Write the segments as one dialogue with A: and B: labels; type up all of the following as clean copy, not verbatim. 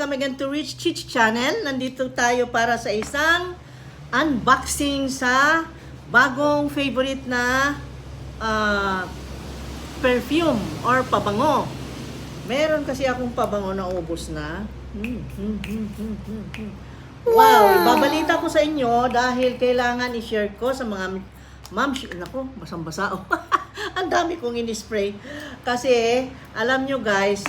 A: welcome again to Rich Chich Channel. Nandito tayo para sa isang unboxing sa bagong favorite na perfume or pabango. Meron kasi akong pabango na ubos na. Wow, babalita ko sa inyo dahil kailangan i-share ko sa mga nako, basang-basa. Ang dami kong in-spray. Kasi, alam nyo guys,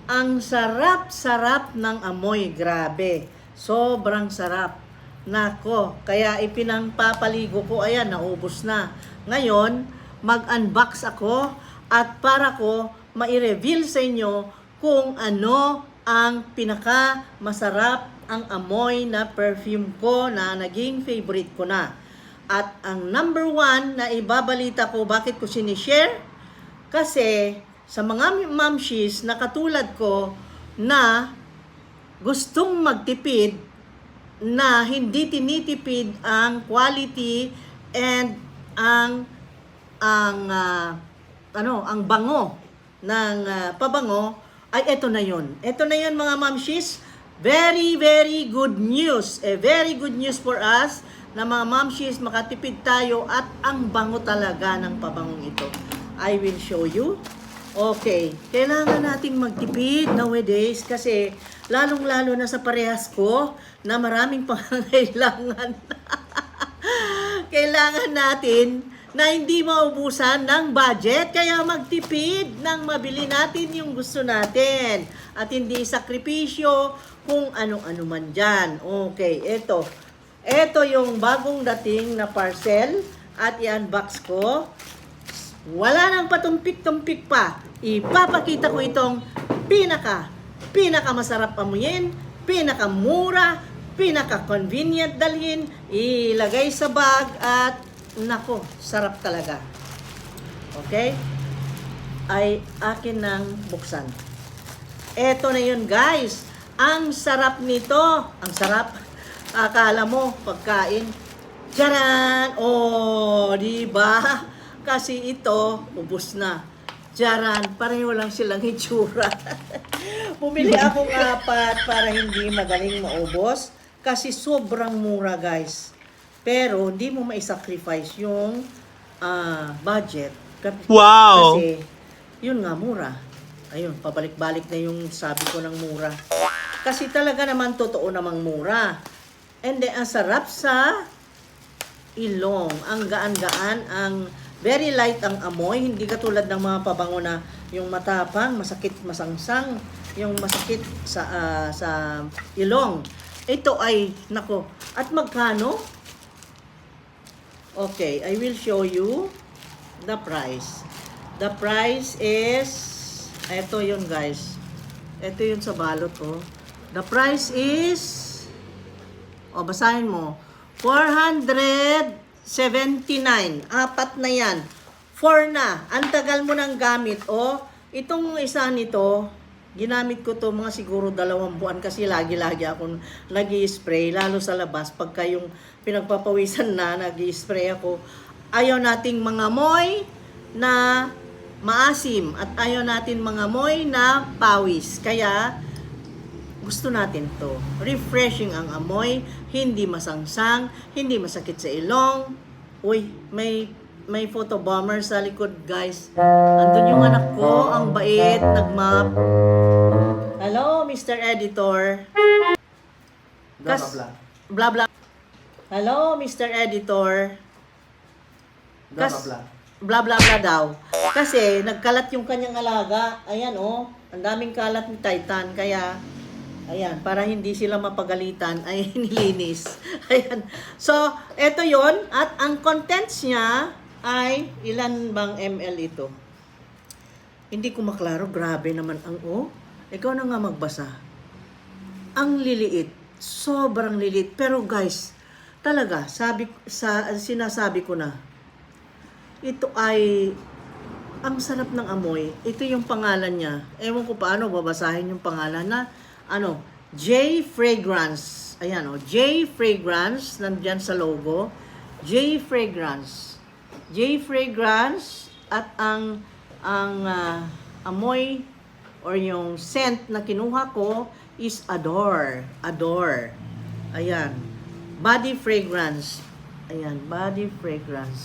A: ang sarap-sarap ng amoy. Grabe. Sobrang sarap. Nako, kaya ipinangpapaligo ko. Ayan, naubos na. Ngayon, mag-unbox ako at para ko mai-reveal sa inyo kung ano ang pinaka-masarap ang amoy na perfume ko na naging favorite ko na. At ang number 1 na ibabalita ko, bakit ko sinishare? Kasi sa mga mamshis na katulad ko na gustong magtipid na hindi tinitipid ang quality and ang bango ng pabango, ay eto na yon. Eto na yon mga mamshis. Very, very good news. Very good news for us na mga mamshis, makatipid tayo at ang bango talaga ng pabangong ito. I will show you. Okay, kailangan nating magtipid nowadays kasi lalong-lalo na sa parehas ko na maraming pangangailangan. Kailangan natin na hindi maubusan ng budget, kaya magtipid nang mabili natin yung gusto natin at hindi sakripisyo kung ano-ano man dyan. Okay, ito yung bagong dating na parcel at i-unbox ko. Wala nang patumpik-tumpik pa. Ipapakita ko itong pinaka masarap amuyin, pinakamura, pinaka-convenient dalhin, ilagay sa bag at nako, sarap talaga. Okay? Ay akin nang buksan. Eto na yun guys. Ang sarap nito. Ang sarap. Akala mo, pagkain. Tcharan! Oh, diba? Kasi ito, ubos na. Tcharan! Pareho lang silang itsura. Bumili akong 4 para hindi madaling maubos. Kasi sobrang mura guys. Pero hindi mo mai-sacrifice yung budget.
B: Wow!
A: Kasi yun nga, mura. Ayun, pabalik-balik na yung sabi ko ng mura. Kasi talaga naman totoo namang mura. And then, ang sarap sa ilong. Ang gaan-gaan, ang very light ang amoy. Hindi katulad ng mga pabango na yung matapang, masakit, masangsang, yung masakit sa ilong. Ito ay, nako, at magkano? Okay, I will show you the price. The price is, ito yun guys. Ito yun sa balot ko. The price is, basahin mo, 479. 4 na yan. 4 na. Ang tagal mo nang gamit. Itong isa nito, ginamit ko to mga siguro 2 buwan kasi lagi-lagi akong nag-i-spray, lalo sa labas. Pagka yung pinagpapawisan na, nag-i-spray ako. Ayaw nating mga moy na maasim at ayaw natin mga moy na pawis. Kaya, gusto natin to. Refreshing ang amoy, hindi masangsang, hindi masakit sa ilong. Uy, may photo bomber sa likod, guys. Andun yung anak ko, ang bait, nagmap. Hello, Mr. Editor. Blah, blah. Hello, Mr. Editor. Blah, blah, blah daw. Kasi, nagkalat yung kanyang alaga. Ayan, ang daming kalat ni Titan. Kaya, ayan, para hindi sila mapagalitan, ay nilinis. Ayan. So, eto yon. At ang contents niya ay, ilan bang ml ito? Hindi ko maklaro. Grabe naman ang Ikaw na nga magbasa. Ang liliit. Sobrang liliit. Pero guys, talaga, sinasabi ko na, ito ay, ang sarap ng amoy. Ito yung pangalan niya. Ewan ko paano babasahin yung pangalan na, J Fragrance. Ayan, J Fragrance, nandyan sa logo. J Fragrance. J Fragrance at ang amoy or yung scent na kinuha ko is Adore. Adore. Ayan. Body fragrance. Ayan, body fragrance.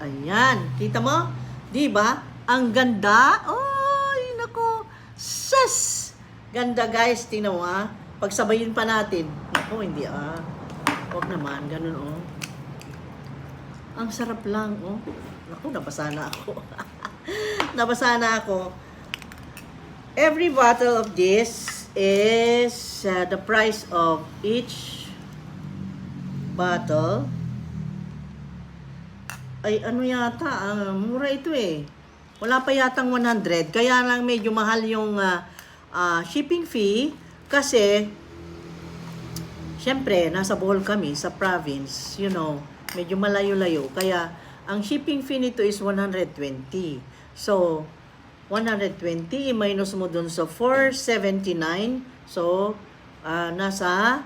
A: Ayan. Kita mo? Di ba? Ang ganda. Ay, nako. Sus! Ganda guys. Tingnan mo Pagsabayin pa natin. Nako, hindi Huwag naman. Ganun Ang sarap lang Naku, nabasa na ako. Nabasa na ako. Every bottle of this is the price of each bottle. Ay, ano yata, mura ito Wala pa yatang 100. Kaya lang medyo mahal yung shipping fee. Kasi, syempre, nasa Bohol kami, sa province, medyo malayo-layo. Kaya, ang shipping fee nito is 120. So, 120, minus mo dun sa 479. So, nasa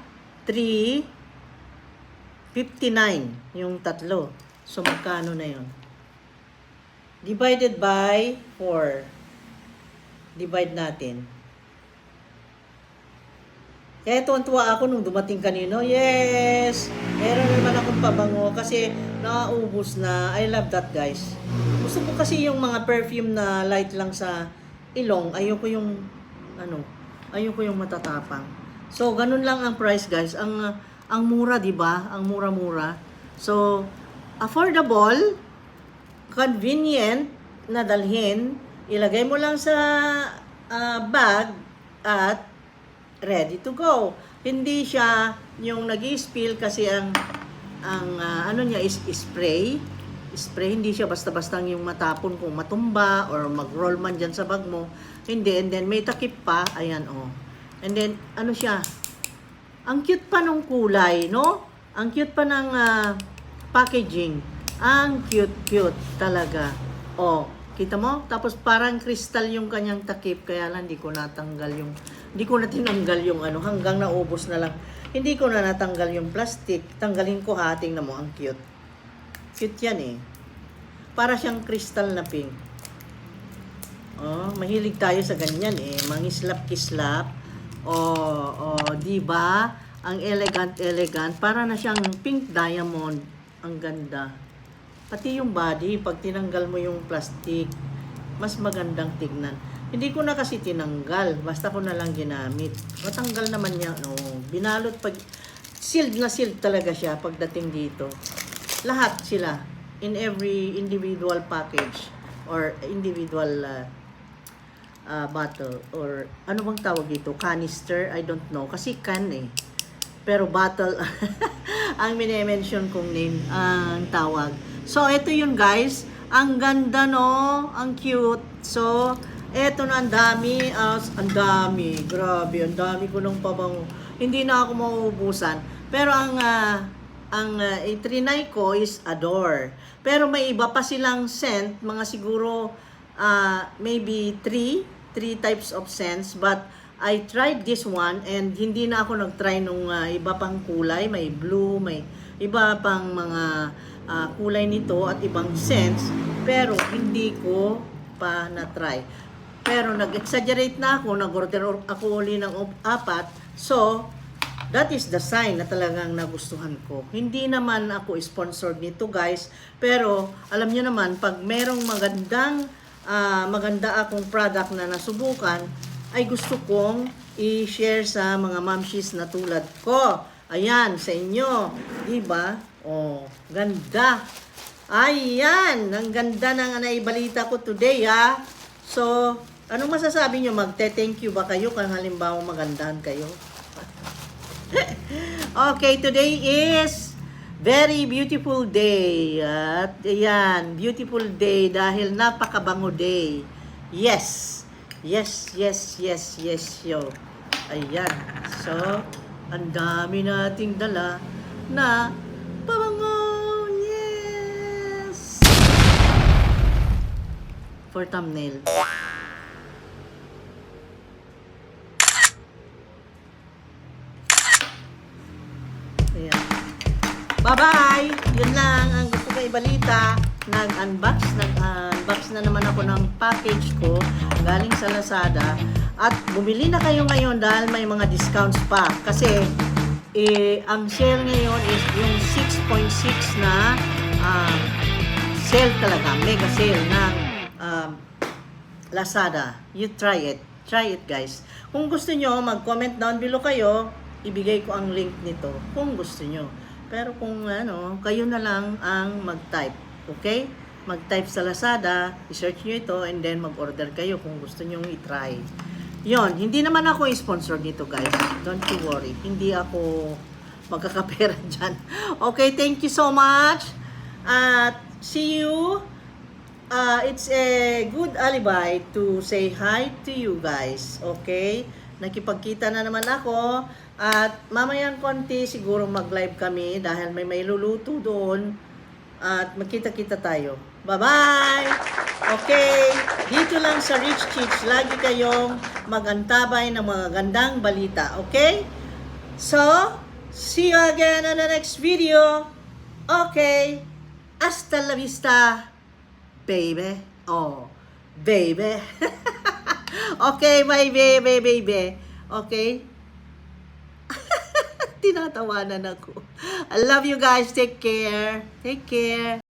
A: 359 yung tatlo. So, magkano na yun? Divided by 4. Divide natin. Kaya tuwan-tuwa ako nung dumating kanino. Yes! Meron naman akong pabango kasi naubos na. I love that, guys. Gusto ko kasi yung mga perfume na light lang sa ilong. Ayoko yung matatapang. So, ganun lang ang price, guys. Ang mura, 'di ba? Ang mura-mura. So, affordable, convenient na dalhin, ilagay mo lang sa bag at ready to go. Hindi siya yung nag-i-spill kasi ang ano niya is spray. Spray, hindi siya basta-bastang yung matapon kung matumba or mag-roll man dyan sa bag mo. Hindi, and then may takip pa. Ayan, And then, ano siya? Ang cute pa nung kulay, no? Ang cute pa ng packaging. Ang cute talaga. Kita mo? Tapos parang crystal yung kanyang takip. Kaya lang, hindi ko na tinanggal yung hanggang naubos na lang. Hindi ko na natanggal yung plastic. Tanggalin ko tingnan mo, ang cute. Cute yan Para siyang crystal na pink. Mahilig tayo sa ganyan Mangislap-kislap. Diba? Ang elegant. Para na siyang pink diamond. Ang ganda. Pati yung body, pag tinanggal mo yung plastic, mas magandang tignan. Hindi ko na kasi tinanggal. Basta ko na lang ginamit. Matanggal naman niya. Binalot sealed na sealed talaga siya pagdating dito. Lahat sila in every individual package or individual bottle or ano bang tawag dito? Canister? I don't know. Kasi can Pero bottle ang mini-mention kong name ang tawag. So, ito yun guys. Ang ganda Ang cute. So, eto na ang dami. Ang dami. Grabe. Ang dami ko ng pabango. Hindi na ako mauubusan. Pero ang itrinay ko is Adore. Pero may iba pa silang scent, mga siguro maybe 3 types of scents, but I tried this one and hindi na ako nag-try nung iba pang kulay, may blue, may iba pang mga kulay nito at ibang scents, pero hindi ko pa na-try. Pero nag-exaggerate na ako, nag-order ako uli ng 4, so that is the sign na talagang nagustuhan ko. Hindi naman ako sponsored nito guys, pero alam niyo naman, pag merong maganda akong product na nasubukan, ay gusto kong i-share sa mga mamshis na tulad ko. Ayan, sa inyo. Diba? Ganda. Ayan, ang ganda ng naibalita ko today So, anong masasabi nyo? Magte-thank you ba kayo kung halimbawa magandahan kayo? Okay, today is very beautiful day. At ayan, beautiful day dahil napakabango day. Yes, yo. Ayan. So, ang dami nating dala na pabango. Yes. For thumbnail. Ayan. Bye-bye! Yun lang ang gusto ko ibalita. Nag-unbox na naman ako ng package ko galing sa Lazada. At bumili na kayo ngayon dahil may mga discounts pa. Kasi ang sale ngayon is yung 6.6 na sale talaga, mega sale ng Lazada. You try it. Try it, guys. Kung gusto nyo, mag-comment down below kayo. Ibigay ko ang link nito kung gusto nyo. Pero kung kayo na lang ang mag-type. Okay? Mag-type sa Lazada, i-search nyo ito, and then mag-order kayo kung gusto nyo i-try. Yon, hindi naman ako sponsor dito, guys. Don't you worry. Hindi ako magkakapera dyan. Okay, thank you so much. At see you. It's a good alibi to say hi to you guys. Okay? Nakipagkita na naman ako. At mamayang konti siguro mag-live kami dahil may luluto doon. At magkita-kita tayo. Bye-bye! Okay, dito lang sa Rich Chicks, lagi kayong magantabay ng mga gandang balita, okay? So, see you again on the next video. Okay, hasta la vista, baby. Oh, baby. Okay, my baby. Okay? Tinatawanan ako. I love you guys. Take care. Take care.